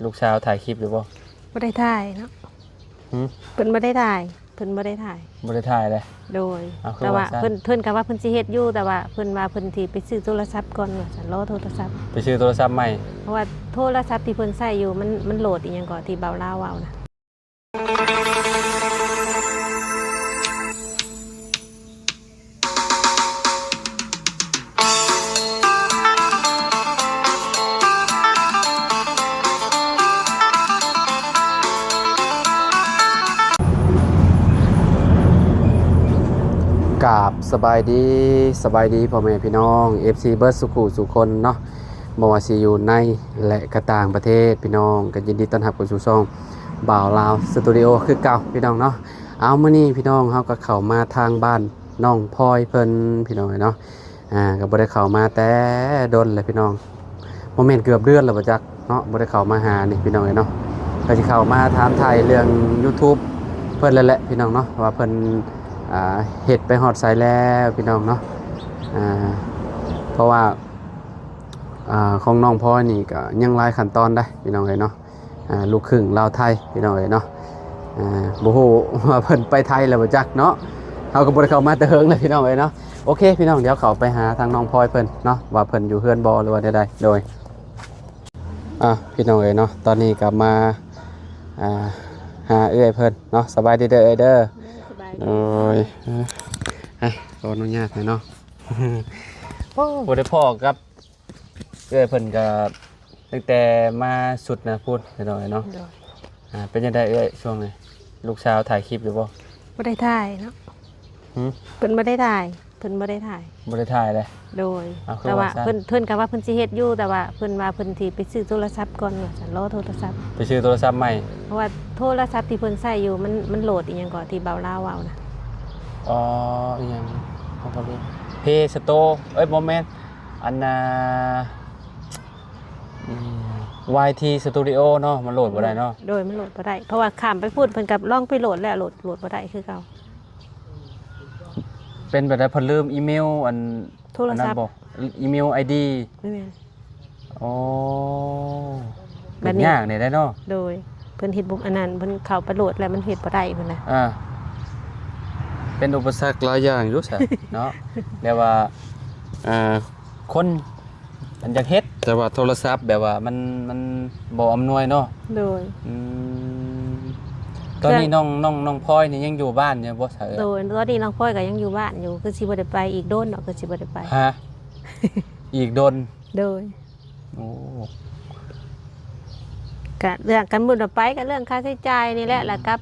ລູກສາວຖ່າຍຄລິບຢູ່ບໍ່? ບໍ່ໄດ້ຖ່າຍເນາະ. ຫື? ເພິ່ນບໍ່ໄດ້ຖ່າຍ ເພິ່ນບໍ່ໄດ້ຖ່າຍ. ບໍ່ໄດ້ຖ່າຍເລີຍ? ໂດຍ. ເອົາ ຄື ແຕ່ວ່າ ວ່າຊັ້ນ? ເພິ່ນ ເພິ່ນກໍວ່າເພິ່ນຊິເຮັດຢູ່ ແຕ່ວ່າເພິ່ນວ່າເພິ່ນຊິໄປຊື້ໂທລະສັບກ່ອນ ວ່າຊັ້ນ ລໍໂທລະສັບ ໄປຊື້ໂທລະສັບໃໝ່ ເພາະວ່າໂທລະສັບທີ່ເພິ່ນໃຊ້ຢູ່ ມັນ ມັນໂຫຼດອີ່ຫຍັງກໍທີ່ບ່າວລາວເວົ້ານະ. ກາບສະບາຍດີ ສະບາຍດີພໍ່ແມ່ພີ່ນ້ອງ ເອັຟຊີ ເບິດສູ່ຄູ່ສູ່ຄົນເນາະ ບໍ່ວ່າຊິຢູ່ໃນ ແລະ ກະຕ່າງປະເທດ ພີ່ນ້ອງ ກໍຍິນດີຕ້ອນຮັບເຂົ້າສູ່ຊ່ອງບ່າວລາວສະຕູດິໂອຄືເກົ່າ ພີ່ນ້ອງເນາະ. ເອົາ ມື້ນີ້ພີ່ນ້ອງ ເຮົາກໍເຂົ້າມາທາງບ້ານນ້ອງພອຍເພິ່ນ ພີ່ນ້ອງເອີຍເນາະ. ອ່າ ກໍບໍ່ໄດ້ເຂົ້າມາແຕ່ດົນແລ້ວ ພີ່ນ້ອງ ບໍ່ແມ່ນເກືອບເດືອນແລ້ວບໍ່ຈັກເນາະ ບໍ່ໄດ້ເຂົ້າມາຫານີ້ ພີ່ນ້ອງເອີຍເນາະ. ກໍຊິເຂົ້າມາຖາມໄຖ່ເລື່ອງ YouTube ເພິ່ນແລ້ວແຫຼະ ພີ່ນ້ອງເນາະ ວ່າເພິ່ນ ອ່າ ເຮັດໄປຮອດໃສແລ້ວ ພີ່ນ້ອງເນາະ. ອ່າ ເພາະວ່າ ອ່າ ຂອງນ້ອງພອຍນີ້ກໍຍັງຫຼາຍຂັ້ນຕອນໄດ໋ ພີ່ນ້ອງເອີຍເນາະ. ອ່າ ລູກຄຶ່ງລາວໄທ ພີ່ນ້ອງເອີຍເນາະ. ອ່າ ບໍ່ຮູ້ວ່າເພິ່ນໄປໄທແລ້ວບໍ່ຈັກເນາະ ເຮົາກໍບໍ່ໄດ້ເຂົ້າມາແຕ່ເຫິງແລ້ວ ພີ່ນ້ອງເອີຍເນາະ. ໂອເຄ ພີ່ນ້ອງ ດຽວເຂົ້າໄປຫາທາງນ້ອງພອຍເພິ່ນເນາະ ວ່າເພິ່ນຢູ່ເຮືອນບໍ່ ຫຼືວ່າແນວໃດ. ໂດຍ. ອ່າ ພີ່ນ້ອງເອີຍເນາະ ຕອນນີ້ກໍມາ ອ່າ ຫາເອື້ອຍເພິ່ນເນາະ. ສະບາຍດີເດີເອື້ອຍເດີ. ໂດຍ ສະບາຍດີ. ໂດຍ ເອີ ອ່ະ ຂໍອະນຸຍາດໜ່ອຍເນາະ. ໂອ້ ບໍ່ໄດ້ພໍ້ກັບ ເອື້ອຍເພິ່ນກໍຕັ້ງແຕ່ມາສຸດນະພຸ້ນ ພີ່ນ້ອງເອີຍເນາະ. ໂດຍ. ອ່າ ເປັນຈັ່ງໃດເອື້ອຍ ຊ່ວງນີ້ ລູກສາວຖ່າຍຄລິບຢູ່ບໍ່? ບໍ່ໄດ້ຖ່າຍເນາະ. ຫື? ເພິ່ນບໍ່ໄດ້ຖ່າຍ ເພິ່ນບໍ່ໄດ້ຖ່າຍ. ບໍ່ໄດ້ຖ່າຍເລີຍ? ໂດຍ. ເອົາ ຄື ແຕ່ວ່າ ວ່າຊັ້ນ? ເພິ່ນ ເພິ່ນກໍວ່າເພິ່ນຊິເຮັດຢູ່ ແຕ່ວ່າເພິ່ນວ່າເພິ່ນຊິໄປຊື້ໂທລະສັບກ່ອນ ວ່າຊັ້ນ ລໍໂທລະສັບ ໄປຊື້ໂທລະສັບໃໝ່ ເພາະວ່າໂທລະສັບທີ່ເພິ່ນໃຊ້ຢູ່ ມັນ ມັນໂຫຼດອີ່ຫຍັງກໍທີ່ບ່າວລາວເວົ້ານະ. ອໍ ອີ່ຫຍັງ ເຮົາກໍລືມ Play Store ເອີຍ ບໍ່ແມ່ນ ອັນນ່າ ອືມ ວາຍທີ Studio ເນາະ ມັນໂຫຼດບໍ່ໄດ້ເນາະ. ໂດຍ ມັນໂຫຼດບໍ່ໄດ້ ເພາະວ່າຂ້າມໄປພຸ້ນ ເພິ່ນກໍລອງໄປໂຫຼດແລ້ວ ໂຫຼດ ໂຫຼດບໍ່ໄດ້ຄືເກົ່າ. ເປັນແບບໃດ? ເພິ່ນລືມອີເມວ ອັນ ໂທລະສັບ ອັນນັ້ນບໍ? ອີເມວ ໄອດີ ແມ່ນ. ອໍ ບັດນີ້ ຍາກແດ່ເນາະ. ໂດຍ ເພິ່ນເຮັດບໍ່ ອັນນັ້ນ ເພິ່ນເຂົ້າໄປໂຫຼດແລ້ວມັນເຮັດບໍ່ໄດ້ພຸ້ນນະ. ອ່າ ເປັນອຸປະສັກຫຼາຍຢ່າງຢູ່ຊະເນາະ ແບບວ່າ ອ່າ ຄົນ ອັນຢາກເຮັດ ແຕ່ວ່າໂທລະສັບແບບວ່າມັນ ມັນບໍ່ອຳນວຍເນາະ. ໂດຍ. ອືມ ຕອນນີ້ນ້ອງ ນ້ອງ ນ້ອງພອຍນີ້ຍັງຢູ່ບ້ານຢູ່ບໍ່ຊະເອື້ອຍ? ໂດຍ ຕອນນີ້ນ້ອງພອຍກໍຍັງຢູ່ບ້ານຢູ່ ຄືຊິບໍ່ໄດ້ໄປອີກດົນດອກ ຄືຊິບໍ່ໄດ້ໄປ. ຮະ? ອີກດົນ? ໂດຍ. ໂອ້ ກະເລື່ອງ ຄັນບໍ່ໄດ້ໄປ ກະເລື່ອງຄ່າໃຊ້ຈ່າຍນີ້ແຫຼະ. ອືມ ແລ້ວກັບ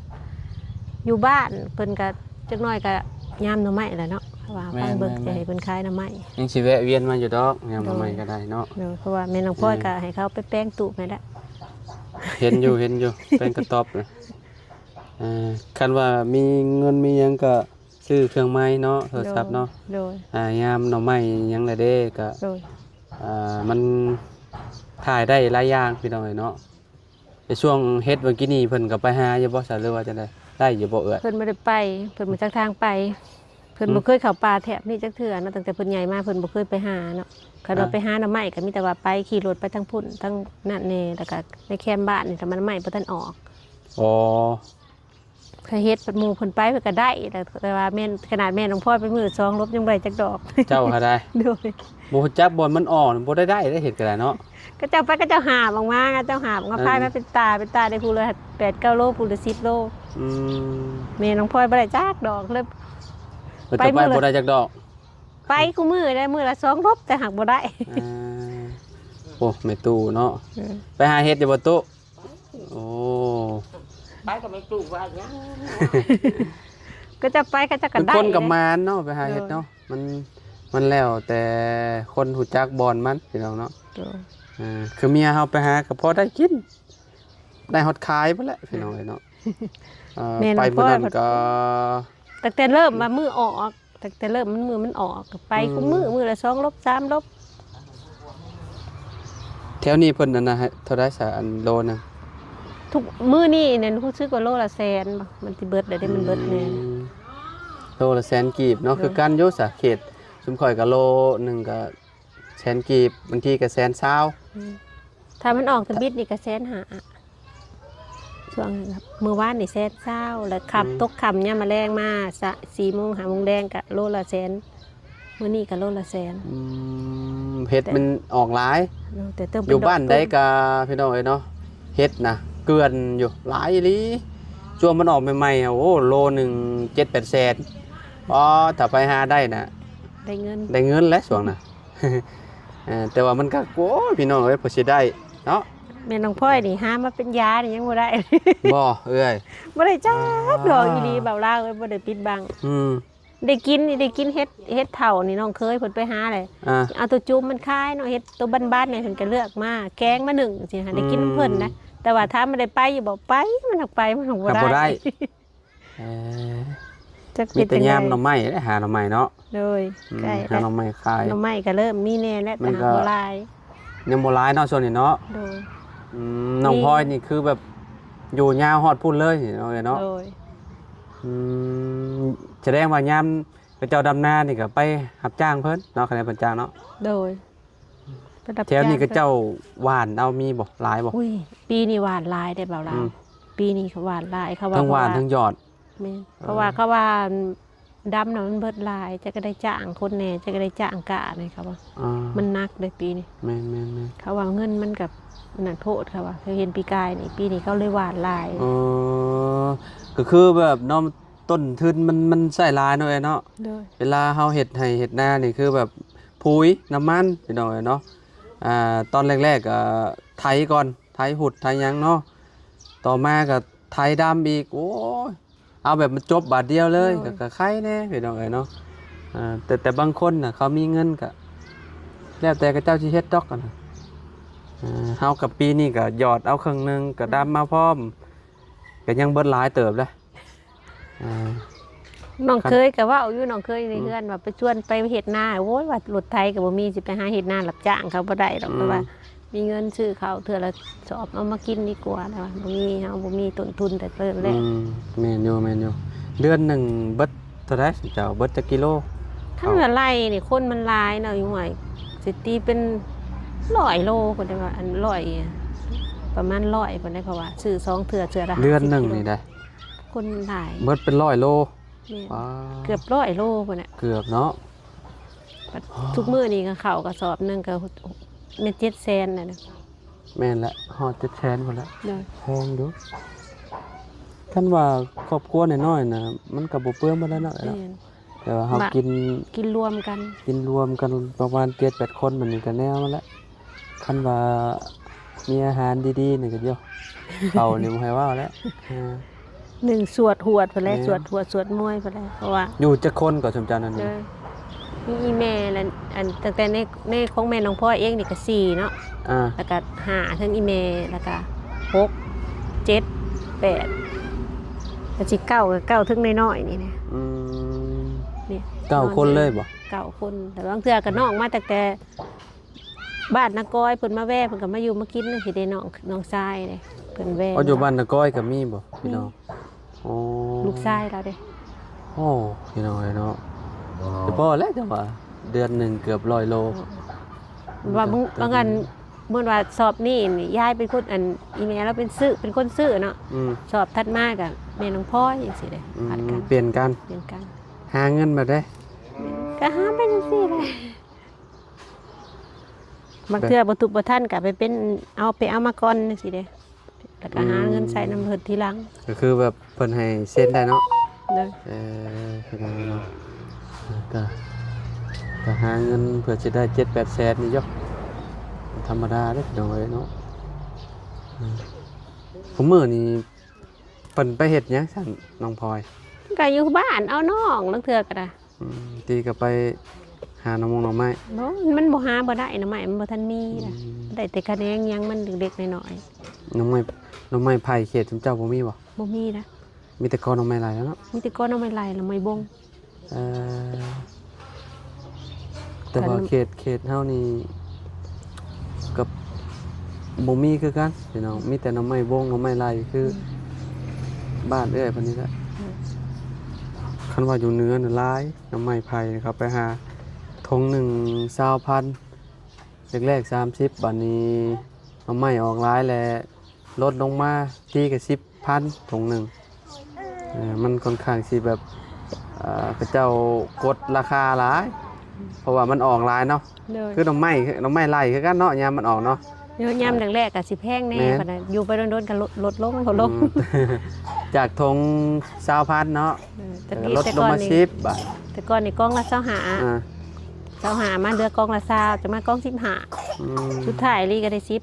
ຢູ່ບ້ານ ເພິ່ນກະຈັກໜ້ອຍກະຍາມໜໍ່ໄມ້ແຫຼະເນາະ ວ່າ ແມ່ນ ຟັງເບິ່ງ ແມ່ນ ຈະໃຫ້ເພິ່ນຂາຍໜໍ່ໄມ້ ຍັງຊິແວະວຽນມາຢູ່ດອກ ຍາມໜໍ່ໄມ້ ໂດຍ ກໍໄດ້ເນາະ. ໂດຍ ເພາະວ່າແມ່ນ້ອງພອຍ ເອີ ກໍໃຫ້ເຂົາໄປແປງຕູບໃຫ້ແລ້ວ. ເຫັນຢູ່ ເຫັນຢູ່ ແປງກະຕ໊ອບນະ. ເອີ ຄັນວ່າມີເງິນມີຫຍັງກໍຊື້ເຄື່ອງໃໝ່ເນາະ ໂທລະສັບເນາະ. ໂດຍ. ອ່າ ຍາມໜໍ່ໄມ້ຫຍັງລະເດ້ ກໍ ໂດຍ ອ່າ ມັນຖ່າຍໄດ້ຫຼາຍຢ່າງ ພີ່ນ້ອງເອີຍເນາະ. ແຕ່ຊ່ວງເຮັດເມື່ອກີ້ນີ້ ເພິ່ນກໍໄປຫາຢູ່ບໍ່ຊະ ຫຼືວ່າຈັ່ງໃດ? ໄດ້ຢູ່ບໍ່ເອື້ອຍ? ເພິ່ນບໍ່ໄດ້ໄປ ເພິ່ນບໍ່ຈັກທາງໄປ. ເພິ່ນ ອືມ ບໍ່ເຄີຍເຂົ້າປ່າແຖບນີ້ຈັກເທື່ອເນາະ ຕັ້ງແຕ່ເພິ່ນໃຫຍ່ມາ ເພິ່ນບໍ່ເຄີຍໄປຫາເນາະ. ຄັນວ່າ ອ່າ ໄປຫາໜໍ່ໄມ້ກໍມີແຕ່ວ່າໄປຂີ່ລົດໄປທາງພຸ້ນ ທາງນັ້ນແດ່ ແລ້ວກໍໃນແຄມບ້ານນີ້ ຖ້າມັນໜໍ່ໄມ້ບໍ່ທັນອອກ. ອໍ ເຄີຍເຮັດ ບັດໝູ່ເພິ່ນໄປເພິ່ນກໍໄດ້ ແຕ່ ແຕ່ວ່າແມ່ນ ຂະໜາດແມ່ນ້ອງພອຍໄປມື້ສອງລົບຍັງບໍ່ໄດ້ຈັກດອກ. ເຈົ້າຫາໄດ້? ໂດຍ. ບໍ່ຮູ້ຈັກບ່ອນມັນອອກ ບໍ່ໄດ້ໄດ້ເຮັດກໍໄດ້ເນາະ. ເຂົາເຈົ້າໄປ ເຂົາເຈົ້າຫາບອອກມາ ເຂົາເຈົ້າຫາບອອກມາ ເອີ ຂາຍມາເປັນຕາ ເປັນຕາ ໄດ້ຜູ້ລະແປດເກົ້າໂລ ຜູ້ລະສິບໂລ. ອືມ ແມ່ນ້ອງພອຍບໍ່ໄດ້ຈັກດອກ ເລີຍ ເຂົາເຈົ້າໄປ ໄປມື້ລະ ບໍ່ໄດ້ຈັກດອກ. ໄປຄູ່ມື້ໄດ້ ມື້ລະສອງລົບ ແຕ່ຫາກບໍ່ໄດ້. ອ່າ ໂອ້ ແມ່ຕູ້ເນາະ. ເອີ ໄປຫາເຮັດຢູ່ບໍ່ຕູ້? ໂອ້ ໄປກໍແມ່ຕູ້ວ່າຫຍັງ ກໍຈະໄປ ກໍຈະກໍໄດ້ ຄົນກໍໝານເນາະ ໄປຫາເຮັດເນາະ. ໂດຍ. ມັນ ມັນແລ້ວແຕ່ຄົນຮູ້ຈັກບ່ອນມັນ ພີ່ນ້ອງເນາະ. ໂດຍ. ອ່າ ຄືເມຍເຮົາໄປຫາກໍພໍໄດ້ກິນ ໄດ້ຮອດຂາຍພຸ້ນແຫຼະ ພີ່ນ້ອງເອີຍເນາະ. ເອີ ແມ່ນ ໄປມື້ນັ້ນກໍ ຕັ້ງແຕ່ເລີ່ມວ່າມື້ອອກ ຕັ້ງແຕ່ເລີ່ມມັນ ມື້ມັນອອກ ກໍໄປ ອືມ ຄູ່ມື້ ມື້ລະສອງລົບ ສາມລົບ. ແຖວນີ້ເພິ່ນອັນນະ ໃຫ້ເທົ່າໃດຊະ ອັນໂລໜຶ່ງ? ທຸກມື້ນີ້ນັ້ນ ຮູ້ສຶກວ່າໂລລະແສນບໍ ມັນຊິເບິດແລ້ວເດ້. ອືມ ມັນເບິດແນ່ ໂລລະແສນກີບເນາະ. ໂດຍ. ຄືກັນຢູ່ຊະ ເຂດຊຸມຂ້ອຍກໍໂລໜຶ່ງກໍແສນກີບ ບາງທີກໍແສນຊາວ. ອືມ. ຖ້າມັນອອກຕະບິດນີ້ກໍແສນຫ້າ ຊ່ວງນັ້ນ ມື້ວານນີ້ແສນຊາວ ແລ້ວຄ່ຳ ອືມ ຕົກຄ່ຳຍາມມະແລງມາ ສະ ສີ່ໂມງ ຫ້າໂມງແລງກໍໂລລະແສນ ມື້ນີ້ກໍໂລລະແສນ. ອືມ ເຫັດມັນອອກຫຼາຍ ເນາະ ແຕ່ເຕີມເປັນ ຢູ່ບ້ານໃດກໍ ດອກເຕີມ ພີ່ນ້ອງເອີຍເນາະ ເຫັດນະເກື່ອນຢູ່ ຫຼາຍອີ່ຫຼີ. ຊ່ວງມັນອອກໃໝ່ໆ ໂອ້ ໂລໜຶ່ງເຈັດແປດແສນ ອໍ ຖ້າໄປຫາໄດ້ນະ ໄດ້ເງິນ ໄດ້ເງິນແຫຼະຊ່ວງນະ. ເອີ ແຕ່ວ່າມັນກໍ ໂອ້ຍ ພີ່ນ້ອງເອີຍ ເພື່ອຊິໄດ້ເນາະ ແມ່ນ້ອງພອຍນີ້ຫາມາເປັນຢານີ້ຍັງບໍ່ໄດ້ ບໍ່ເອື້ອຍ? ບໍ່ໄດ້ຈັກດອກອີ່ຫຼີ ອ່າ ບ່າວລາວເອີຍ ບໍ່ໄດ້ປິດບັງ. ອືມ ໄດ້ກິນນີ້ ໄດ້ກິນເຫັດ ເຫັດເຖົ້ານີ້ ນ້ອງເຂີຍເພິ່ນໄປຫາແຫຼະ ອ່າ ເອົາຕົວຈຸ່ມມັນຂາຍເນາະ ເຫັດຕົວບານໆນີ້ ເພິ່ນກໍເລືອກມາແກງມາໜຶ້ງຊີ້ນະ ໄດ້ກິນນຳເພິ່ນນະ. ອືມ ແຕ່ວ່າຖາມວ່າໄດ້ໄປຢູ່ບໍ່? ໄປ ມັນຫາກໄປ ມັນຫາກບໍ່ໄດ້ ຫາກບໍ່ໄດ້ ເອີ ຈັກ ມີແຕ່ຍາມໜໍ່ໄມ້ແຫຼະ ຫາໜໍ່ໄມ້ເນາະ. ໂດຍ ອືມ ໃກ້ ຫາໜໍ່ໄມ້ຂາຍ ໜໍ່ໄມ້ກໍເລີ່ມມີແດ່ແຫຼະ ມັນກໍ ແຕ່ຫາກບໍ່ຫຼາຍ ຍັງບໍ່ຫຼາຍເນາະຊ່ວງນີ້ເນາະ. ໂດຍ ອືມ ນ້ອງພອຍນີ້ຄືແບບຢູ່ຍາວຮອດພຸ້ນເລີຍເນາະ ເອື້ອຍເນາະ. ໂດຍ ອືມ ສະແດງວ່າຍາມເຂົາເຈົ້າດຳນານີ້ກໍໄປຮັບຈ້າງເພິ່ນເນາະ ຄັນແມ່ນເພິ່ນຈ້າງເນາະ. ໂດຍ ໄປຮັບ ແຖວນີ້ ຈ້າງ ເຂົາເຈົ້າຫວ່ານເອົາ ມີບໍ່? ຫຼາຍບໍ່? ອຸ້ຍ ປີນີ້ຫວ່ານຫຼາຍເດ້ ບ່າວລາວ. ອືມ ປີນີ້ເຂົາຫວ່ານຫຼາຍ ເຂົາວ່າ ທັງຫວ່ານ ເພາະວ່າ ທັງຢອດ. ແມ່ນ ເອີ ເພາະວ່າເຂົາວ່າດຳນະມັນເບິດຫຼາຍ ຈັກກໍໄດ້ຈ້າງຄົນແດ່ ຈັກກໍໄດ້ຈ້າງກ້າແດ່ ເຂົາວ່າ ອ່າ ມັນໜັກເດ້ປີນີ້. ແມ່ນໆໆ ເຂົາວ່າເງິນມັນກໍນັ້ນໂພດ ເຂົາວ່າ ເຂົາເຫັນປີກາຍນີ້ ປີນີ້ເຂົາເລີຍຫວ່ານຫຼາຍ. ເອີ ກໍຄືແບບເນາະ ຕົ້ນທຶນມັນ ມັນໃຊ້ຫຼາຍເນາະ ເອື້ອຍເນາະ. ໂດຍ ເວລາເຮົາເຮັດໄຮ່ເຮັດນານີ້ ຄືແບບປຸຍ ນ້ຳມັນ ພີ່ນ້ອງເອີຍເນາະ. ອ່າ ຕອນແລກໆກໍໄຖກ່ອນ ໄຖຫຸດໄຖຫຍັງເນາະ ຕໍ່ມາກໍໄຖດຳອີກ ໂອ້ຍ ເອົາແບບມັນຈົບບາດດຽວເລີຍ. ໂດຍ ກໍ ກໍໄຄແດ່ ພີ່ນ້ອງເອີຍເນາະ. ອ່າ ແຕ່ ແຕ່ບາງຄົນນະ ເຂົາມີເງິນກໍແລ້ວແຕ່ເຂົາເຈົ້າຊິເຮັດດອກ ອັນນັ້ນ. ອ່າ ເຮົາກັບປີນີ້ກໍຢອດເອົາເຄິ່ງໜຶ່ງ ກໍດຳມາພ້ອມ ກໍຍັງເບິດຫຼາຍເຕີບເດ້. ອ່າ ນ້ອງເຂີຍກໍເວົ້າຢູ່ ນ້ອງເຂີຍໃນເຮືອນວ່າ ອືມ ໄປຊວນໄປເຮັດນາ ໂອ້ຍ ວ່າລົດໄຖກໍບໍ່ມີ ຊິໄປຫາເຮັດນາຮັບຈ້າງເຂົາບໍ່ໄດ້ດອກ. ອືມ ແຕ່ວ່າມີເງິນຊື້ເຂົ້າເທື່ອລະສອບ ເອົາມາກິນດີກວ່າ ແລ້ວວ່າບໍ່ມີ ເຮົາບໍ່ມີຕົ້ນທຶນແຕ່ເລີ່ມແລ້ວ. ອືມ ແມ່ນຢູ່ ແມ່ນຢູ່. ເດືອນໜຶ່ງເບິດເທົ່າໃດ ເຈົ້າ ເບິດຈັກກິໂລ? ຄັນວ່າໄລ່ນີ້ ຄົນມັນຫຼາຍເນາະ ຢູ່ຫ້ວຍ ຊິຕີເປັນຮ້ອຍໂລພຸ້ນເດ້ ວ່າອັນຮ້ອຍ ປະມານຮ້ອຍພຸ້ນເດ້ ເພາະວ່າຊື້ສອງເທື່ອ ເທື່ອລະຫ້າສິບ ເດືອນໜຶ່ງນີ້ໄດ໋ ຄົນຫຼາຍ ເບິດເປັນຮ້ອຍໂລ. ແມ່ນ ວ້າ ເກືອບຮ້ອຍໂລພຸ້ນແຫຼະ ເກືອບເນາະ. ບັດ ອໍ ທຸກມື້ນີ້ກໍເຂົ້າກະສອບໜຶ່ງກໍແມ່ນເຈັດແສນແລ້ວນະ. ແມ່ນແຫຼະ ຮອດເຈັດແສນພຸ້ນແຫຼະ. ໂດຍ ແພງຢູ່. ຄັນວ່າຄອບຄົວນ້ອຍໆນະ ມັນກໍບໍ່ເປືອງປານໃດເນາະ. ແມ່ນ ແຕ່ວ່າເຮົາ ບະ ກິນ ກິນລວມກັນ ກິນລວມກັນປະມານເຈັດແປດຄົນ ມັນກໍແນວນັ້ນແຫຼະ. ຄັນວ່າມີອາຫານດີໆນີ້ກໍ ໂອ້ ເຂົ້ານີ້ບໍ່ໃຫ້ເວົ້າແລ້ວ. ເອີ ໜຶ່ງສວດຫວດພຸ້ນແຫຼະ. ແມ່ນ ສວດຫວດສວດມວຍພຸ້ນແຫຼະ ເພາະວ່າ ຢູ່ຈັກຄົນກໍຊຸມເຈົ້ານັ້ນ? ເອີ ມີອີ່ແມ່ ແລະ ອັນ ຕັ້ງແຕ່ໃນ ໃນຂອງແມ່ນ້ອງພອຍເອງນີ້ກໍສີ່ເນາະ. ອ່າ ແລ້ວກໍຫ້າເທິງອີ່ແມ່ ແລ້ວກໍຫົກ ເຈັດ ແປດ ກໍຊິເກົ້າ ກໍເກົ້າເທິງນ້ອຍໆນີ້ນະ. ອືມ ນີ້ ເກົ້າຄົນເລີຍບໍ່? ເກົ້າຄົນ. ແຕ່ບາງເທື່ອກໍນ້ອງມາຕັ້ງແຕ່ ບ້ານນາກອຍ ເພິ່ນມາແວ່ ເພິ່ນກໍມາຢູ່ມາກິນຈັ່ງຊີ້ເດ້ ນ້ອງ ນ້ອງຊາຍເດ້ ເພິ່ນແວ່. ອໍ ຢູ່ບ້ານນາກອຍກໍມີບໍ່ ພີ່ນ້ອງ? ມີ ໂອ້ ລູກຊາຍລາວເດ້. ໂອ້ ພີ່ນ້ອງເອີຍເນາະ ແຕ່ພໍແລ້ວ ຈັງວ່າເດືອນໜຶ່ງເກືອບຮ້ອຍໂລ. ວ່າບາງ ບາງອັນ ເໝືອນວ່າສອບນີ້ນີ້ ຍາຍເປັນຄົນ ອັນ ອີ່ແມ່ລາວເປັນຊື້ ເປັນຄົນຊື້ເນາະ. ອືມ ສອບຖັດມາກໍແມ່ນ້ອງພອຍຈັ່ງຊີ້ເດ້. ອືມ ຜັດກັນ ປ່ຽນກັນ ປ່ຽນກັນ. ຫາເງິນແບບໃດ? ກໍຫາໄປຈັ່ງຊີ້ແຫຼະ. ບາງເທື່ອບໍ່ທຸກບໍ່ທັນກໍໄປເປັນ ເອົາໄປເອົາມາກ່ອນຈັ່ງຊີ້ເດ້ ແລ້ວກໍຫາເງິນໃຊ້ນຳເພິ່ນທີຫຼັງ. ອືມ ກໍຄືແບບເພິ່ນໃຫ້ເຊັນໄດ້ເນາະ. ໂດຍ ເອີ ເປັນຫຍັງເນາະ ກໍ ກໍຫາເງິນເພື່ອຊິໄດ້ເຈັດແປດແສນນີ້ຢູ່ ບໍ່ທຳມະດາເດ້ ພີ່ນ້ອງເອີຍເນາະ. ອືມ ທຸກມື້ນີ້ເພິ່ນໄປເຮັດຫຍັງຊັ້ນ ນ້ອງພອຍ? ກໍຢູ່ບ້ານເອົານ້ອງ ລາງເທື່ອກໍໄດ້. ອືມ ຕີກໍໄປຫາໜໍ່ມົງໜໍ່ໄມ້. ບໍ່ ມັນບໍ່ຫາບໍ່ໄດ້ ໜໍ່ໄມ້ມັນບໍ່ທັນມີນະ. ອືມ ໄດ້ແຕ່ຂະແໜງຫຍັງມັນເລັກໆນ້ອຍໆ. ໜໍ່ໄມ້ ໜໍ່ໄມ້ໄຜ່ເຂດຊຸມເຈົ້າບໍ່ມີບໍ່? ບໍ່ມີນະ. ມີແຕ່ກໍໜໍ່ໄມ້ໄລ່ແລ້ວເນາະ. ມີແຕ່ກໍໜໍ່ໄມ້ໄລ່ ໜໍ່ໄມ້ບົງ. ເອີ ແຕ່ວ່າເຂດ ເຂດເຮົານີ້ກໍບໍ່ມີຄືກັນພີ່ນ້ອງ ມີແຕ່ໜໍ່ໄມ້ບົງ ໜໍ່ໄມ້ໄລ່ຄື ອືມ ບ້ານເອື້ອຍເພິ່ນນີ້ແຫຼະ. ອືມ ຄັນວ່າຢູ່ເໜືອນະຫຼາຍ ໜໍ່ໄມ້ໄຜ່ ເຂົາໄປຫາຖົງໜຶ່ງຊາວພັນ ແລກໆສາມສິບ ບາດນີ້ ໜໍ່ໄມ້ອອກຫຼາຍແລ້ວ ລົດລົງມາ ຕີກໍສິບພັນ ຖົງໜຶ່ງ. ເອີ ມັນຂ້ອນຂ້າງຊິແບບ ເອີ ເຂົາເຈົ້າກົດລາຄາຫຼາຍ ເພາະວ່າມັນອອກຫຼາຍເນາະ. ໂດຍ ຄືໜໍ່ໄມ້ ໜໍ່ໄມ້ໄລ່ຄືກັນເນາະ ຍາມມັນອອກເນາະ. ໂດຍ ຍາມແລກໆກໍຊິແພງແດ່ ແມ່ນ ບັດນັ້ນຢູ່ໄປດົນໆກໍລົດ ລົດລົງ ລົດລົງ. ອືມ ຈາກຖົງຊາວພັນເນາະ. ເອີ ແຕ່ ເອີ ລົດລົງມາສິບ ບາດ ແຕ່ກ່ອນນີ້ກ່ອງລະຊາວຫ້າ ອ່າ ຊາວຫ້າ ມາເຫຼືອກ່ອງລະຊາວ ຈະມາກ່ອງສິບຫ້າ. ອືມ ສຸດທ້າຍອີ່ຫຼີກໍໄດ້ສິບ.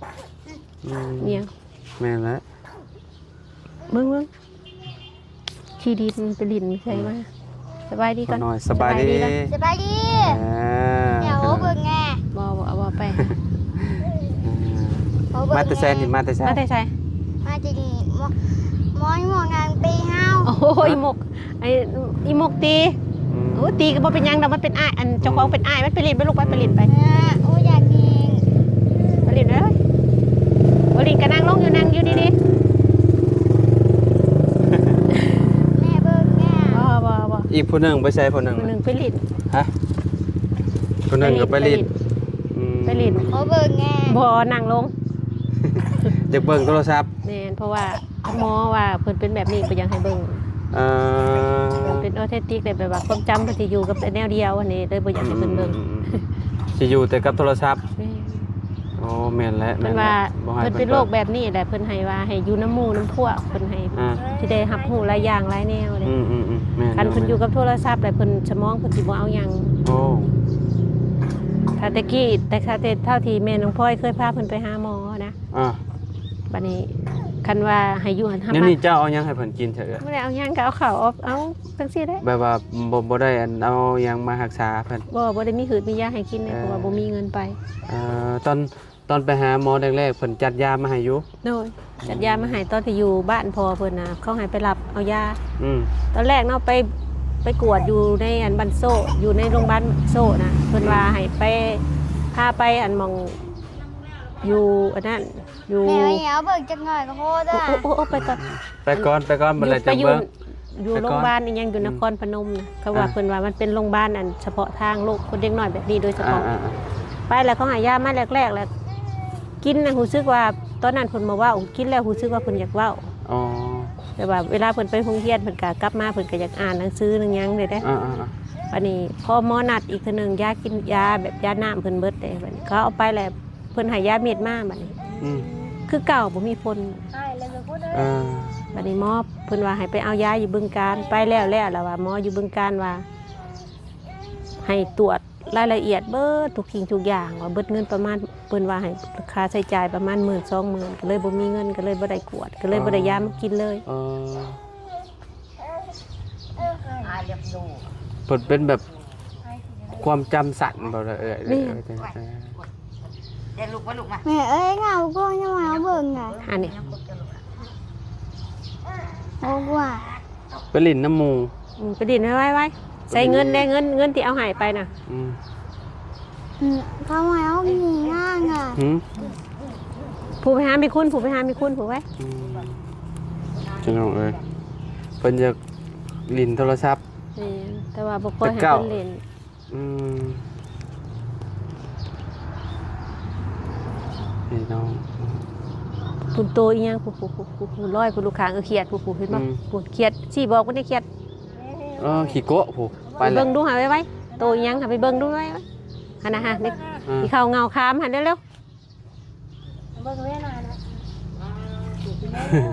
ອືມ ເອີຍ ແມ່ນແຫຼະ ເບິ່ງໆ ຂີ້ດິນໄປຫຼິ້ນໃສມາ. ອືມ ສະບາຍດີກ່ອນ ສະບາຍດີ ສະບາຍດີກ່ອນ ສະບາຍດີ ເອີ ແມ່ ໂອ້ ເບິ່ງແນ່ ບໍ່ ບໍ່ ເອົາ ເວົ້າໄປ. ເອີ ມາແຕ່ໃສນີ້ ມາແຕ່ໃສ ມາແຕ່ໃສ ມາແຕ່ນີ້ ໝໍ ໝໍ ໝໍງານຕີເຮົາ. ໂອ້ຍ ໝົກ ໄອ້ອີ່ໝົກຕີ. ອືມ ໂອ້ ຕີກໍບໍ່ເປັນຫຍັງດອກ ມັນເປັນອ້າຍ ອັນເຈົ້າຂອງ ອືມ ເປັນອ້າຍມັນ. ໄປຫຼິ້ນໄປລູກ ໄປ ອືມ ໄປຫຼິ້ນໄປ. ໂອ້ ຢາກຍິງ ໄປຫຼິ້ນເດີ ບໍ່ຫຼິ້ນກໍນັ່ງລົງຢູ່ ນັ່ງຢູ່ດີໆ. ແມ່ເບິ່ງແນ່ ບໍ່ ບໍ່ ບໍ່ ອີກຜູ້ໜຶ່ງໄປໃສ ຜູ້ໜຶ່ງ ຜູ້ໜຶ່ງໄປຫຼິ້ນ. ຮະ ຜູ້ໜຶ່ງກໍໄປຫຼິ້ນ ໄປຫຼິ້ນ ອືມ ໄປຫຼິ້ນ ຂໍເບິ່ງແນ່ ບໍ່ ນັ່ງລົງ ຢາກເບິ່ງໂທລະສັບ. ແມ່ນ ເພາະວ່າ ໝໍວ່າເພິ່ນເປັນແບບນີ້ ບໍ່ຢາກໃຫ້ເບິ່ງ. ເອີ ເພິ່ນເປັນອໍທິສຕິກ ແບບວ່າຄວາມຈຳເພິ່ນຊິຢູ່ກັບແຕ່ແນວດຽວຫັ້ນນີ້ ເລີຍບໍ່ຢາກໃຫ້ເພິ່ນເບິ່ງ. ອືມ ອືມ ອືມ ຊິຢູ່ແຕ່ກັບໂທລະສັບ. ແມ່ນ ໂອ້ ແມ່ນແຫຼະ ເພິ່ນວ່າ ບໍ່ໃຫ້ ເພິ່ນເປັນໂລກແບບນີ້ແຫຼະ ເພິ່ນໃຫ້ວ່າໃຫ້ຢູ່ນຳໝູ່ນຳພວກ ເພິ່ນໃຫ້ ອ່າ ຊິໄດ້ຮັບຮູ້ຫຼາຍຢ່າງຫຼາຍແນວເດ້. ອືມ ອືມ ອືມ ແມ່ນ ຄັນເພິ່ນຢູ່ກັບໂທລະສັບແລ້ວ ເພິ່ນສະໝອງເພິ່ນຊິບໍ່ເອົາຫຍັງ. ໂອ້ ຖ້າແຕ່ກີ້ ແຕ່ຖ້າແຕ່ເທົ່າທີ່ແມ່ນ້ອງພອຍເຄີຍພາເພິ່ນໄປຫາໝໍນະ ອ່າ ບັດນີ້ຄັນວ່າໃຫ້ຢູ່ຫັ້ນ ດຽວນີ້ເຈົ້າເອົາຫຍັງໃຫ້ເພິ່ນກິນເທື່ອ? ບໍ່ໄດ້ເອົາຫຍັງ ກໍເອົາເຂົ້າ ເອົາ ເອົາຈັ່ງຊີ້ແຫຼະ ແບບວ່າບໍ່ ບໍ່ໄດ້ອັນເອົາຫຍັງມາຮັກສາເພິ່ນ. ບໍ່ ບໍ່ໄດ້ມີຫືດມີຢາໃຫ້ກິນເດ້ ເອີ ເພາະວ່າບໍ່ມີເງິນໄປ. ເອີ ຕອນ ຕອນໄປຫາໝໍແລກໆ ເພິ່ນຈັດຢາມາໃຫ້ຢູ່? ໂດຍ ຈັດຢາມາໃຫ້ ຕອນທີ່ຢູ່ບ້ານພໍ່ເພິ່ນນະ ເຂົາໃຫ້ໄປຮັບເອົາຢາ. ອືມ ຕອນແລກເນາະ ໄປ ໄປກວດຢູ່ໃນອັນບ້ານໂຊ ຢູ່ໃນໂຮງບານໂຊນະ ເພິ່ນວ່າ ອືມ ໃຫ້ໄປ ພາໄປອັນໝ່ອງ ຢູ່ອັນນັ້ນ ຢູ່ ແມ່ເອົາເບິ່ງຈັກໜ້ອຍກໍພໍດອກ. ໂອ້ ໂອ້ ໂອ້ ໄປກ່ອນ ໄປກ່ອນ ໄປກ່ອນ ບໍ່ແລ້ວຈັ່ງເບິ່ງ. ຢູ່ໂຮງບານອີ່ຫຍັງຢູ່ນະຄອນພະນົມນະ ເຂົາວ່າ ອ່າ ເພິ່ນວ່າມັນເປັນໂຮງບານອັນສະເພາະທາງໂລກ ຄົນເດັກນ້ອຍແບບນີ້ໂດຍສະເພາະ. ອ່າໆໆ ໄປແລ້ວເຂົາໃຫ້ຢາມາແລກໆ ແລ້ວກິນນະ ຮູ້ສຶກວ່າ ຕອນນັ້ນເພິ່ນບໍ່ເວົ້າ ກິນແລ້ວຮູ້ສຶກວ່າເພິ່ນຢາກເວົ້າ. ອໍ ແຕ່ວ່າເວລາເພິ່ນໄປໂຮງຮຽນ ເພິ່ນກໍກັບມາ ເພິ່ນກໍຢາກອ່ານໜັງສືໜັງຫຍັງເດ້. ອ່າໆໆ ບັດນີ້ພໍໝໍນັດອີກເທື່ອໜຶ່ງ ຢາກິນ ຢາແບບຢານ້ຳເພິ່ນເບິດເດ້. ບັດນີ້ເຂົາເອົາໄປແລ້ວ ເພິ່ນໃຫ້ຢາເມັດມາບັດນີ້ ອືມ ຄືເກົ່າ ບໍ່ມີຜົນ. ເອີ ບັດນີ້ໝໍເພິ່ນວ່າໃຫ້ໄປເອົາຢາຢູ່ບຶງການ ໄປແລ້ວ ແລ້ວລະວ່າ ໝໍຢູ່ບຶງການວ່າໃຫ້ຕວດລາຍລະອຽດເບິດທຸກສິ່ງທຸກຢ່າງ ວ່າເບິດເງິນປະມານ ເພິ່ນວ່າໃຫ້ຄ່າໃຊ້ຈ່າຍປະມານໝື່ນສອງໝື່ນ ກໍເລີຍບໍ່ມີເງິນ ກໍເລີຍບໍ່ໄດ້ກວດ ກໍເລີຍບໍ່ໄດ້ຢາມາກິນເລີຍ. ອໍ ເພິ່ນເປັນແບບຄວາມຈຳສັ້ນບໍ່ລະເອື້ອຍ? ແມ່ນ ເອີ ແມ່ເອີຍ ເງົາກໍຍັງມາເບິ່ງນະ ອັນນີ້ ໂອ້ ວ່າ ໄປຫຼິ້ນນຳໝູ່ ອືມ ໄປຫຼິ້ນໄວໆ ໃສ່ເງິນແດ່ ເງິນ ເງິນທີ່ເອົາໃຫ້ໄປນະ. ອືມ ອືມ ເຂົາໃຫ້ເອົານີ້ນານະ ຫືມ ຜູ້ໄປຫາແມ່ຄຸນ ຜູ້ໄປຫາແມ່ຄຸນ ຜູ້ໄປ. ອືມ ພີ່ນ້ອງເອີຍ ເພິ່ນຢາກຫຼິ້ນໂທລະສັບ. ແມ່ນ ແຕ່ວ່າບໍ່ຄ່ອຍໃຫ້ເພິ່ນຫຼິ້ນ. ອືມ ພີ່ນ້ອງ ພຸ້ນໂຕອີ່ຫຍັງ ຜູ້ ຜູ້ ຜູ້ ຜູ້ ຜູ້ລອຍ ຜູ້ລູກຄ້າງ ເອີ ຂຽດ ຜູ້ ຜູ້ ເຫັນບໍ່? ອືມ ຜູ້ຂຽດ ຊີ້ບອກມັນໄດ້ຂຽດ. ເອີ ຂີ້ໂກະຜູ້ ໄປແລ້ວ ເບິ່ງດູຫາໄວໆ ໂຕອີ່ຫຍັງຫາ ໄປເບິ່ງດູໄວໆ ຫັ້ນນະຫາ ນີ້ ອ່າ ຂີ້ເຂົ້າເຫງົາຄາມຫັ້ນ ເລັວໆ.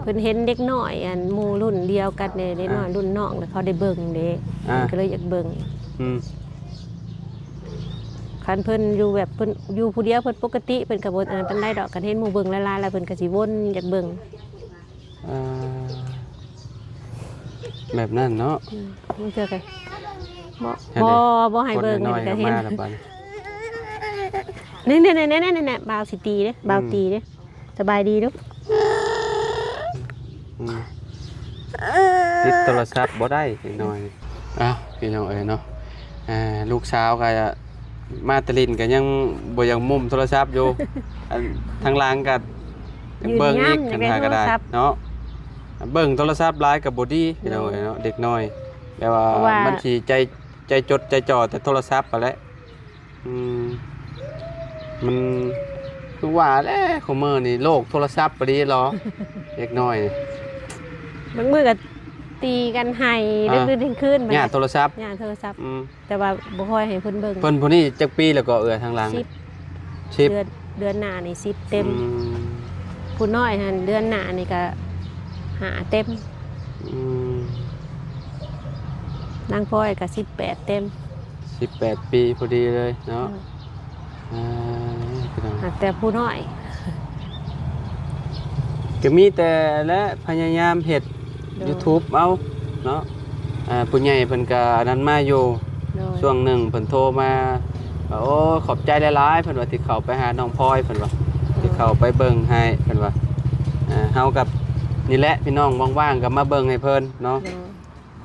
ເພິ່ນເຫັນເດັກນ້ອຍອັນໝູ່ລຸ້ນດຽວກັນເດ້ ເດັກນ້ອຍ ອ່າ ລຸ້ນນ້ອງ ແລ້ວເຂົາໄດ້ເບິ່ງເດ້ ອ່າ ເພິ່ນກໍເລີຍຢາກເບິ່ງ. ອືມ ຄັນເພິ່ນຢູ່ແບບເພິ່ນຢູ່ຜູ້ດຽວ ເພິ່ນປົກກະຕິ ເພິ່ນກໍບໍ່ອັນນັ້ນປານໃດດອກ ຄັນເຫັນໝູ່ເບິ່ງຫຼາຍໆ ແລ້ວເພິ່ນກໍຊິວົນຢາກເບິ່ງ. ເອີ ແບບນັ້ນເນາະ. ອືມ ບາງເທື່ອກໍ ບໍ່ ບໍ່ ບໍ່ໃຫ້ເບິ່ງ ຄົນນ້ອຍໆກໍເຫັນ ມາແລ້ວບັດນີ້ ນີ້ໆໆໆໆ ບ່າວຊິຕີເດ້ ບ່າວຕີເດ້ ອືມ ສະບາຍດີເດີ້. ອືມ ຕິດໂທລະສັບບໍ່ໄດ້ເດັກນ້ອຍ. ອ້າວ ພີ່ນ້ອງເອີຍເນາະ ອ່າ ລູກສາວກໍມາແຕ່ຫຼິ້ນກໍຍັງບໍ່ຢາກມຸ້ມໂທລະສັບຢູ່ ອັນທາງຫຼັງກໍ ເບິ່ງອີກ ຄັນຫາກໍໄດ້ເນາະ ເບິ່ງໂທລະສັບຫຼາຍກໍບໍ່ດີ ພີ່ນ້ອງເອີຍເນາະ ເດັກນ້ອຍ ແບບວ່າ ເພາະວ່າມັນຊິໃຈ ໃຈຈົດໃຈຈ່ອແຕ່ໂທລະສັບຫັ້ນແຫຼະ. ອືມ ມັນ ຄືວ່າແຫຼະ ຄຸມື້ນີ້ໂລກໂທລະສັບປານນີ້ເນາະ ເດັກນ້ອຍ ບາງມື້ກໍຕີກັນໄຫ້ ອ່າ ດຶກໆ ເທີ່ຍງຄືນ ຍາດໂທລະສັບ ຍາດໂທລະສັບ ອືມ ແຕ່ວ່າບໍ່ຄ່ອຍໃຫ້ເພິ່ນເບິ່ງ. ເພິ່ນຜູ້ນີ້ຈັກປີແລ້ວກໍເອື້ອຍທາງຫຼັງ? ສິບ ສິບ ເດືອນ ເດືອນໜ້ານີ້ສິບເຕັມ. ອືມ ຜູ້ນ້ອຍຫັ້ນເດືອນໜ້ານີ້ກໍຫ້າເຕັມ. ອືມ ນາງພອຍກໍສິບແປດເຕັມ. ສິບແປດປີພໍດີເລີຍເນາະ. ເອີ ອ່າ ພີ່ນ້ອງ ຫາກແຕ່ຜູ້ນ້ອຍ ກໍມີແຕ່ແຫຼະ ພະຍາຍາມເຮັດ ໂດຍ YouTube ເອົາເນາະ. ອ່າ ຜູ້ໃຫຍ່ເພິ່ນກໍອັນນັ້ນມາຢູ່ ໂດຍ ຊ່ວງໜຶ່ງເພິ່ນໂທມາ ວ່າ ໂອ້ ຂອບໃຈຫຼາຍໆ ເພິ່ນວ່າ ທີ່ເຂົ້າໄປຫານ້ອງພອຍ ເພິ່ນວ່າ ໂດຍ ທີ່ເຂົ້າໄປເບິ່ງໃຫ້ ເພິ່ນວ່າ. ອ່າ ເຮົາກັບນີ້ແຫຼະ ພີ່ນ້ອງ ວ່າງໆ ກໍມາເບິ່ງໃຫ້ເພິ່ນເນາະ. ໂດຍ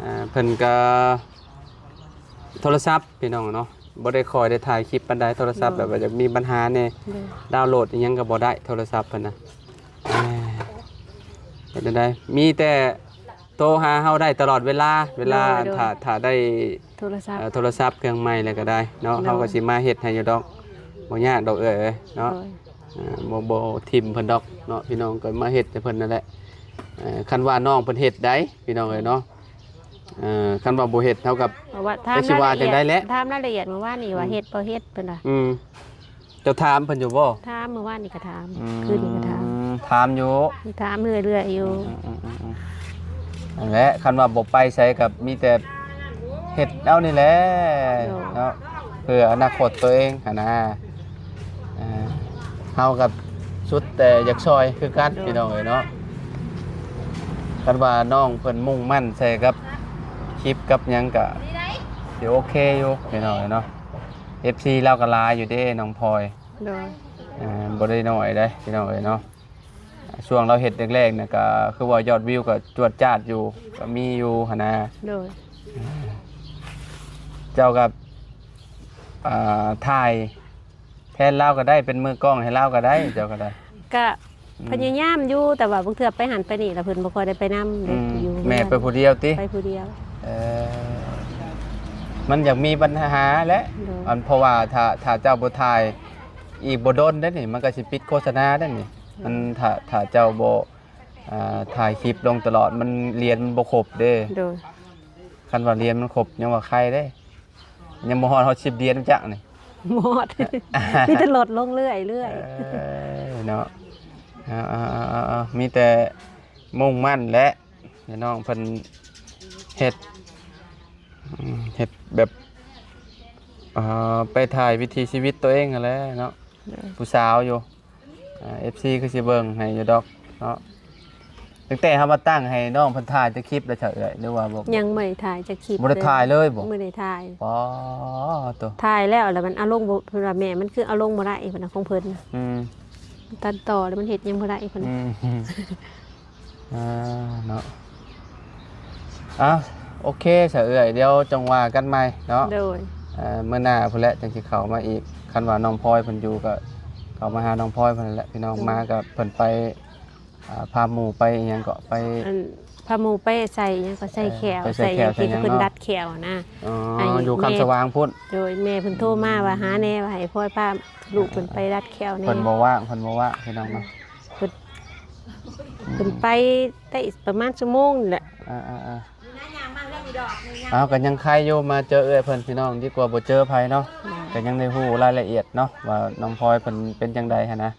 ອ່າ ເພິ່ນກໍ ໂທລະສັບພີ່ນ້ອງເນາະ ບໍ່ໄດ້ຄ່ອຍໄດ້ຖ່າຍຄລິບປານໃດ ໂທລະສັບ ໂດຍ ແບບວ່າຢາກມີບັນຫາແດ່ ໂດຍ ດາວໂຫຼດອີ່ຫຍັງກໍບໍ່ໄດ້ ໂທລະສັບເພິ່ນນະ. ເອີ ເຮັດແນວໃດ ມີແຕ່ໂທຫາເຮົາໄດ້ຕະຫຼອດເວລາ ເວລາ ໂດຍ ໂດຍ ຖ້າ ຖ້າໄດ້ໂທລະສັບ ເອີ ໂທລະສັບເຄື່ອງໃໝ່ແລ້ວກໍໄດ້ເນາະ ໂດຍ ເຮົາກໍຊິມາເຮັດໃຫ້ຢູ່ດອກ ບໍ່ຍາກດອກເອື້ອຍເອີຍເນາະ. ໂດຍ ອ່າ ບໍ່ ບໍ່ຖິ້ມເພິ່ນດອກເນາະ ພີ່ນ້ອງກໍມາເຮັດໃຫ້ເພິ່ນນັ້ນແຫຼະ. ເອີ ຄັນວ່ານ້ອງເພິ່ນເຮັດໄດ້ ພີ່ນ້ອງເອີຍເນາະ ເອີ ຄັນວ່າບໍ່ເຮັດ ເຮົາກໍ ເພາະວ່າຖາມ ຈັກຊິວ່າຈັ່ງໃດແຫຼະ ລາຍລະອຽດ ຖາມລາຍລະອຽດມື້ວານນີ້ວ່າ ອືມ ເຮັດບໍ່ເຮັດ ເພິ່ນວ່າ. ອືມ ເຈົ້າຖາມເພິ່ນຢູ່ບໍ່? ຖາມ ມື້ວານນີ້ກໍຖາມ ອືມ ຄືນນີ້ກໍຖາມ ຖາມຢູ່ ຖາມເລື້ອຍໆຢູ່. ອືມໆໆໆ ນັ້ນແຫຼະ ຄັນວ່າບໍ່ໄປໃສກໍມີແຕ່ເຮັດເອົານີ້ແຫຼະ ໂດຍ ເນາະ ເພື່ອອະນາຄົດຕົວເອງຫັ້ນນະ. ອ່າ ເຮົາກໍສຸດແຕ່ຢາກຊ່ອຍຄືກັນ ໂດຍ ພີ່ນ້ອງເອີຍເນາະ. ຄັນວ່ານ້ອງເພິ່ນມຸ່ງໝັ້ນໃສ່ກັບຄລິບກັບຫຍັງກະຊິໂອເຄຢູ່ພີ່ນ້ອງເອີຍເນາະ. ເອັຟຊີລາວກໍຫຼາຍຢູ່ເດ້ນ້ອງພອຍ ໂດຍ ອ່າ ບໍ່ໄດ້ໜ້ອຍເດ້ພີ່ນ້ອງເອີຍເນາະ. ຊ່ວງລາວເຮັດແລກໆນະ ກໍຄືວ່າຍອດວິວກໍຈວດຈາດຢູ່ ກໍມີຢູ່ຫັ້ນນະ ໂດຍ. ເຈົ້າກໍ ອ່າ ຖ່າຍ ແທນລາວກໍໄດ້ ເປັນມືກ້ອງໃຫ້ລາວກໍໄດ້ ເຈົ້າກໍໄດ້ ກະ ອືມ ພະຍາຍາມຢູ່ ແຕ່ວ່າບາງເທື່ອໄປຫັ້ນໄປນີ້ລະເພິ່ນບໍ່ຄ່ອຍໄດ້ໄປນຳ ອືມ ຢູ່ ແມ່ໄປຜູ້ດຽວຕິ? ໄປຜູ້ດຽວ ເອີ ມັນຢາກມີບັນຫາແຫຼະ ໂດຍ ອັນ ເພາະວ່າຖ້າ ຖ້າເຈົ້າບໍ່ຖ່າຍອີກບໍ່ດົນເດ້ນີ້ ມັນກໍຊິປິດໂຄສະນາເດ້ນີ້ ໂດຍ ມັນ ຖ້າ ຖ້າເຈົ້າບໍ່ ອ່າ ຖ່າຍຄລິບລົງຕະຫຼອດ ມັນ ຫຼຽນມັນບໍ່ຄົບເດ້ ໂດຍ ຄັນວ່າຫຼຽນມັນຄົບ ຍັງວ່າໄຄເດ້. ຍັງບໍ່ຮອດ ຮອດສິບຫຼຽນຈັກນີ້ ບໍ່ຮອດ ມີແຕ່ລົດລົງເລື້ອຍໆ ເອີ ເນາະ ເອົາໆໆໆ ມີແຕ່ມຸ່ງໝັ້ນແຫຼະ ໃຫ້ນ້ອງເພິ່ນເຮັດ ອືມ ເຮັດແບບ ເອີ ໄປຖ່າຍວິຖີຊີວິດຕົວເອງຫັ້ນແຫຼະເນາະ ໂດຍ ຜູ້ສາວຢູ່. ອ່າ ເອັຟຊີຄືຊິເບິ່ງໃຫ້ຢູ່ດອກເນາະ. ຕັ້ງແຕ່ເຮົາມາຕັ້ງໃຫ້ນ້ອງເພິ່ນຖ່າຍຈັກຄລິບແລ້ວເຈົ້າເອື້ອຍ ຫຼືວ່າບໍ່? ຍັງບໍ່ໄດ້ຖ່າຍຈັກຄລິບ ບໍ່ໄດ້ຖ່າຍເລີຍບໍ່? ບໍ່ໄດ້ຖ່າຍ. ປາໂຕ ຖ່າຍແລ້ວ ແລ້ວມັນເອົາລົງບໍ່ ເພິ່ນວ່າແມ່ມັນຄືເອົາລົງບໍ່ໄດ້ ເພິ່ນວ່າຂອງເພິ່ນ ອືມ ຕັດຕໍ່ແລ້ວມັນເຮັດຫຍັງບໍ່ໄດ້ ເພິ່ນ ອືມ. ອ່າ ເນາະ ເອົ້າ ໂອເຄຊະເອື້ອຍ ດຽວຈັ່ງວ່າກັນໃໝ່ເນາະ ໂດຍ ເອີ ມື້ໜ້າພຸ້ນແຫຼະຈັ່ງຊິເຂົ້າມາອີກ ຄັນວ່ານ້ອງພອຍເພິ່ນຢູ່ກໍເຂົ້າມາຫານ້ອງພອຍເພິ່ນແຫຼະ ພີ່ນ້ອງ ໂດຍ ມາກໍເພິ່ນໄປ ອ່າ ພາໝູ່ໄປອີ່ຫຍັງເກາະ ໄປ ອັນ ພາໝູ່ໄປໃສ່ອີ່ຫຍັງກໍໃສ່ແຂ້ວ ເອີ ໄປໃສ່ແຂ້ວ ໃສ່ຫຍັງ ໃສ່ຫຍັງ ທີ່ເພິ່ນ ເນາະ ດັດແຂ້ວນະ ອໍ ໃຫ້ ຢູ່ຄຳສະຫວ່າງພຸ້ນ ໂດຍ ແມ່ເພິ່ນໂທມາວ່າຫາແດ່ ວ່າໃຫ້ພອຍພາລູກເພິ່ນໄປດັດແຂ້ວແດ່ ເພິ່ນບໍ່ວ່າງ ເພິ່ນບໍ່ວ່າງ ພີ່ນ້ອງເນາະ ເພິ່ນ ເພິ່ນໄປໄດ້ປະມານຊົ່ວໂມງນີ້ແຫຼະ ອ່າໆໆ ເອົາ ກໍຍັງໄຄຢູ່ ມາເຈີເອື້ອຍເພິ່ນ ພີ່ນ້ອງ ດີກວ່າບໍ່ເຈີໃຜເນາະ ແມ່ນ ກໍຍັງໄດ້ຮູ້ລາຍລະອຽດເນາະ ວ່ານ້ອງພອຍເພິ່ນເປັນຈັ່ງໃດຫັ້ນນະ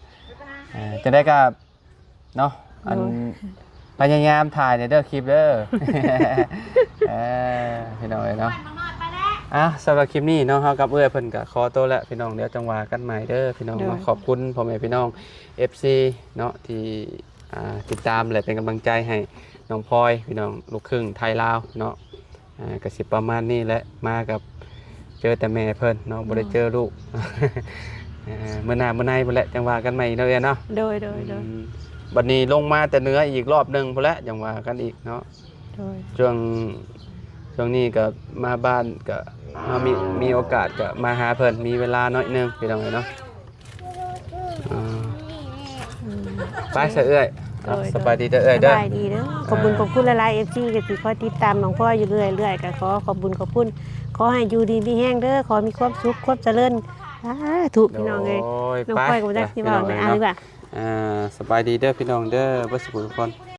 ເອີ ຈັ່ງໃດກໍເນາະ ອັນ ໂດຍ ພະຍາຍາມຖ່າຍແດ່ເດີຄລິບເດີ ເອີ ພີ່ນ້ອງເອີຍເນາະ ອ່າ ສຳລັບຄລິບນີ້ເນາະ ເຮົາກັບເອື້ອຍເພິ່ນກໍຂໍໂຕແລ້ວ ພີ່ນ້ອງ ດຽວຈັ່ງວ່າກັນໃໝ່ເດີ ພີ່ນ້ອງເນາະ ໂດຍ ຂອບຄຸນພໍ່ແມ່ພີ່ນ້ອງ ເອັຟຊີ ເນາະ ທີ່ ອ່າ ຕິດຕາມ ແລະ ເປັນກຳລັງໃຈໃຫ້ນ້ອງພອຍ ພີ່ນ້ອງ ລູກຄຶ່ງໄທລາວເນາະ ອ່າ ກໍຊິປະມານນີ້ແຫຼະ ມາກັບເຈີແຕ່ແມ່ເພິ່ນເນາະ ບໍ່ໄດ້ເຈີລູກ ເອີ ມື້ໜ້າມື້ໃນພຸ້ນແຫຼະ ຈັ່ງວ່າກັນໃໝ່ເນາະ ເອື້ອຍເນາະ ໂດຍໆໆ ອືມ ບັດນີ້ລົງມາແຕ່ເໜືອອີກລອບໜຶ່ງພຸ້ນແຫຼະ ຈັ່ງວ່າກັນອີກເນາະ ໂດຍ ຊ່ວງ ຊ່ວງນີ້ກໍມາບ້ານກໍເຮົາມີ ມີໂອກາດກໍມາຫາເພິ່ນ ມີເວລາໜ້ອຍໜຶ່ງ ພີ່ນ້ອງເອີຍເນາະ ອ່າ ອືມ ໄປຊະເອື້ອຍ ໂດຍ ສະບາຍດີເດີເອື້ອຍເດີ ສະບາຍດີເດີ ຂອບຄຸນ ອ່າ ຂອບຄຸນຫຼາຍໆ ເອັຟຊີ ກໍຊິຄອຍຕິດຕາມນ້ອງພອຍຢູ່ເລື້ອຍໆ ກໍຂໍຂອບບຸນຂອບຄຸນ ຂໍໃຫ້ຢູ່ດີມີແຮງເດີ ຂໍມີຄວາມສຸກຄວາມຈະເລີນ ສາທຸພີ່ນ້ອງເອີຍ. ໂດຍ ນ້ອງ ໄປ ຂ້ອຍກໍບໍ່ຈັກຊິເວົ້າແນວ ພີ່ນ້ອງເອີຍ ເນາະ ອ່າ ດີກວ່າ ອ່າ ສະບາຍດີເດີພີ່ນ້ອງເດີ ເບິດສູ່ຜູ້ທຸກຄົນ.